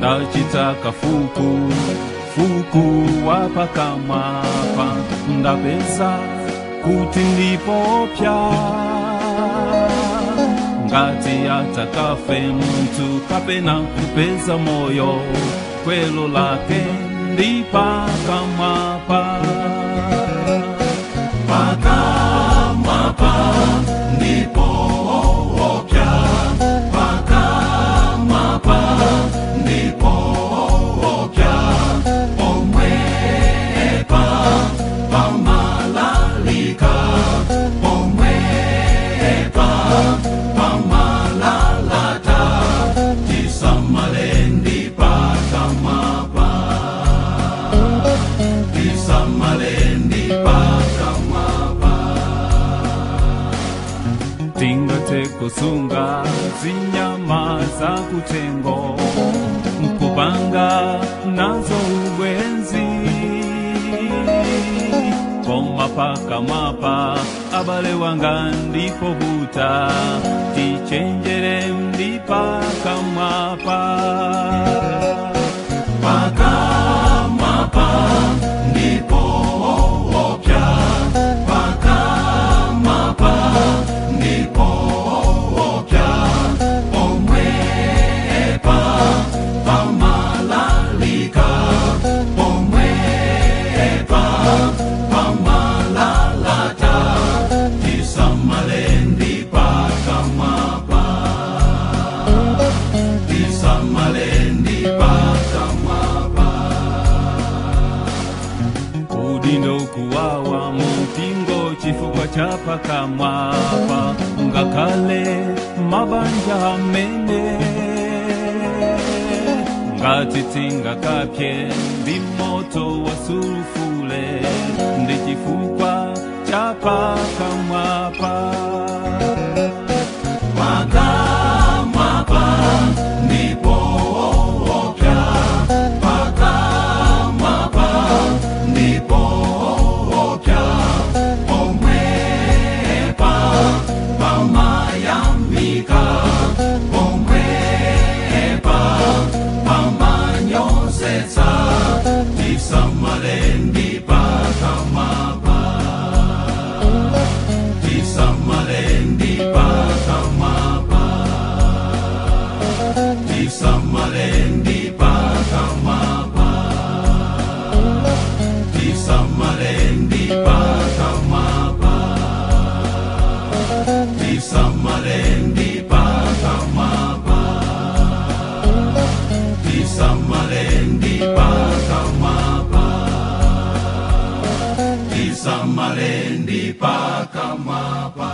Ndachita kafuku fuku wapakamwapa, ndapeza kuti ndipopya. Ngati atakafe muntu kapena kupeza moyo, kwelo lake ndipakamwapa. Pakamwapa ndipopya, pakamwapa ndipopya, pomwepa pamalalika, pomwepa pamalalata, tisamale ndipakamwapa, tisamale ndipakamwapa. Tingate kusunga zinyama za kutengo, kupanga nazo ubwenzi. Koma pakamwapa abale wanga ndipo buta, tichenjere ndipakamwapa. Pakamwapa ndipopya, pakamwapa ndipopya, pomwepa pamalalika, pomwepa pamalalata, tisamale ndipakamwapa, tisamale ndipakamwapa. Udindo kuwawa mupingo chifukwa cha pakamwapa, ngakhale mabanja amene ngati tingakapye ndi moto wa sulufule, ndi chifukwa cha pakamwapa. Pakamwapa ndipopya, pakamwapa ndipopya, pomwepa pamayamika, pomwepa pamanyozetsa, tisamale ndipakamwapa, tisamale ndipakamwapa, tisamale ndipakamwapa, tisamale ndipakamwapa, tisamale ndipakamwapa, tisamale ndipakamwapa, tisamale ndipakamwapa.